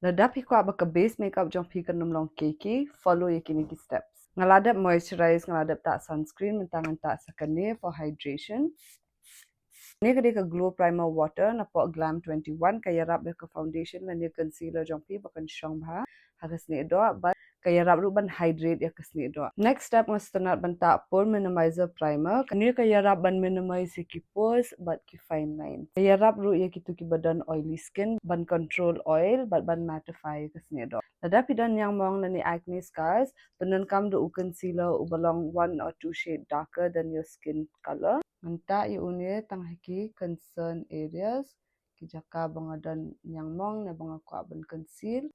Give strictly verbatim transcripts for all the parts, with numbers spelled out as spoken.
Lada phi kwah ba ka base makeup jong phi kan ym long cakey, follow ïa kine ki steps. Nga la dep moisturize, nga la dep tah sunscreen, mynta ngan tah sa kane for hydration. Kane ka dei ka Glow Primer Water napoh Glam twenty-one, ka ïarap ïa ka foundation lane concealer jong phi ba kan shong bha ha ka snieh doh, bad ka ïarap ruh ban hydrate ïa ka snieh doh. Next step, nga sngewtynnat ban tah Pore Minimizer Primer. Kane ka ïarap ban minimize ïa ki pores bad ki fine lines. Ka ïarap ruh ïa kito kiba don oily skin ban control oil bad ban mattify ïa ka snieh doh. Lada phi don niangmong lane acne scars, pyndonkam da u concealer uba long one or two shade darker than your skin color. Ngan tah ïa une tang ha ki concern areas, ki jaka ba nga don niangmong ne ba nga kwah ban conceal.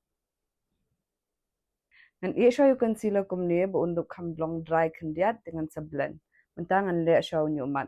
Ngan ïeh shuwa ïa u concealer kumne ba un dup kham long dry khyndiat, te ngan sa blend. Mynta ngan leh shuwa une u mat.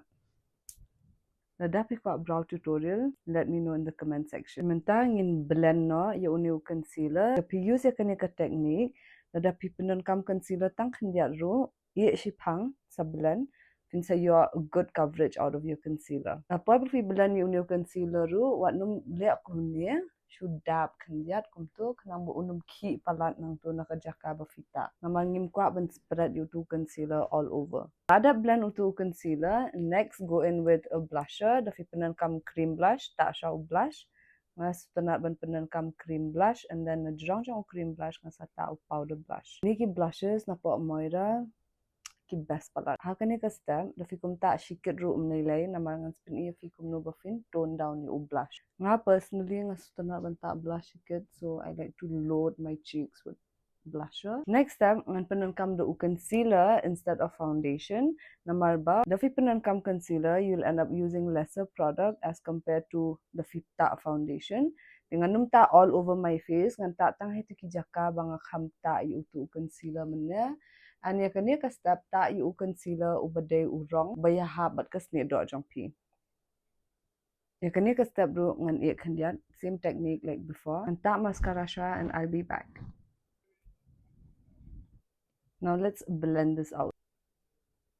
Lada phi kwah brow tutorial, let me know in the comment section. Mynta ngin blend noh ïa une u concealer. Lada phi use ïa kane ka technique, lada phi pyndonkam concealer tang khyndiat ruh, ïeh shiphang sa blend, phin sa ïoh a good coverage out of your concealer. Hapoh ba phi blend ïa une u concealer ruh, wat nym leh kumne, shu dab khyndiat kumto, khnang ba un ym khih palat nangto na ka jaka ba phi tah. Namar ngim kwah ban spread ïa uto u concealer all over. Lada blend uto u concealer, next go in with a blusher, lada phi pyndonkam cream blush, tah shuwa u blush. Nga sngewtynnat ban pyndonkam cream blush, and then na jrong jong u cream blush nga sa tah u powder blush. Kine ki blushes napoh Moira ki best palat. Ha kane ka step, lada phi kum tah shikit ruh ym lei lei, namar ngan sa pyni ïa phi kumno ba phin tone down ïa u blush. Nga personally nga sngewtynnat ban tah blush shikit, so I like to load my cheeks with blusher. Next step, ngan pyndonkam da u concealer instead of foundation. Namar ba lada phi pyndonkam concealer, you'll end up using lesser product as compared to lada phi tah foundation. Te ngan nym tah all over my face, ngan tah tang ha kito ki jaka ba nga kham tah ïa uto u concealer mynne. And ïa kane ka step, tah ïa u concealer uba dei u rong ba ïahap bad ka snieh doh jong phi. Ïa kane ka step ruh ngan ïeh khyndiat, same technique like before. Ngan tah mascara shuwa and I'll be back. Now let's blend this out.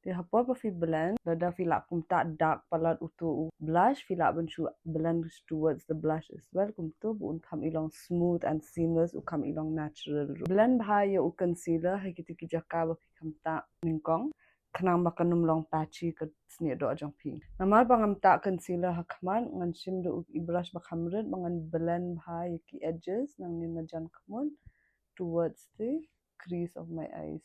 Te hapoh ba phi blend, lada phi lah kum tah dark palat uto u blush, phi lah ban shu blend towards the blush as well, kumto ba un kham i long smooth and seamless, u kham i long natural ruh. Blend bha ïa u concealer ha kito ki jaka ba phi kham tah nyngkong, khnang ba kan ym long patchy ka snieh doh jong phi. Namar ba ngam tah concealer ha khmat, ngan shim da u, i brush ba kham rit ba ngan blend bha ïa ki edges nangne na jan khmut towards the crease of my eyes.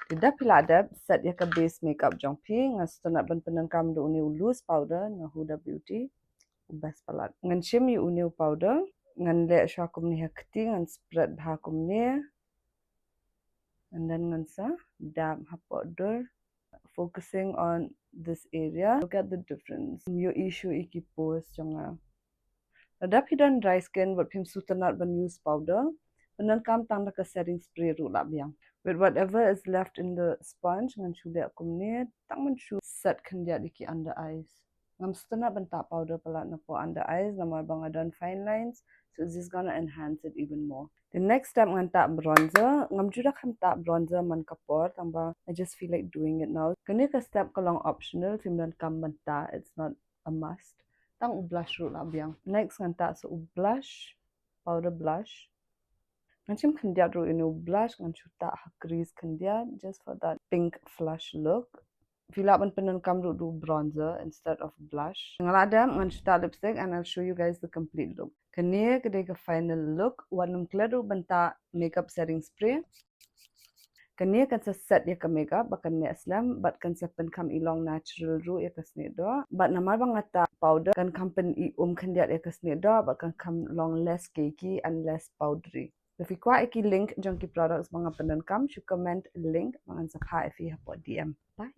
Te lada phi la dep set ïa ka base makeup jong phi, nga sngewtynnat ban pyndonkam da une u loose powder na Huda Beauty, u best palat. Ngan shim ïa une u powder, ngan leh shuwa kumne ha kti, ngan spread bha kumne. And then ngan sa dab hapoh dur, focusing on this area. Look at the difference. Ym ïohi shuh ïa ki pores jong nga. Lada phi don dry skin bad phim sngewtynnat ban use powder, pyndonkam tang da ka setting spray ruh lah biang. With whatever is left in the sponge, ngan shu leh kumne, tang ban shu set khyndiat ïa ki under eyes. Ngam sngewtynnat ban tah powder palat napoh under eyes, namar ba nga don fine lines, so it's just gonna enhance it even more. The next step ngan tah bronzer, ngam ju da kham tah bronzer man ka por, tang ba I just feel like doing it now. Kane ka step ka long optional, phim donkam ban tah, it's not a must. Tang u blush ruh lah biang. Next ngan tah sa u blush, powder blush. Ngan shim khyndiat ruh ïa une u blush, ngan shu tah ha crease khyndiat, just for that pink flush look. Phi lah ban pyndonkam ruh da u bronzer instead of blush. Nga la dep, ngan shu tah lipstick and I'll show you guys the complete look. Kane ka dei ka final look, wat nym klet ruh ban tah makeup setting spray. Kane kan sa set ïa ka makeup ba kan neh slem, bad kan sa pynkham i long natural ruh ïa ka snieh doh. Bad namar ba nga tah powder, kan kham pyn-i um khyndiat ïa ka snieh doh, bad kan kham long less cakey and less powdery. Lada phi kwah ïa ki link jong ki products ba nga pyndonkam, shu comment link ba ngan sa phah ïa phi hapoh D M. Bye.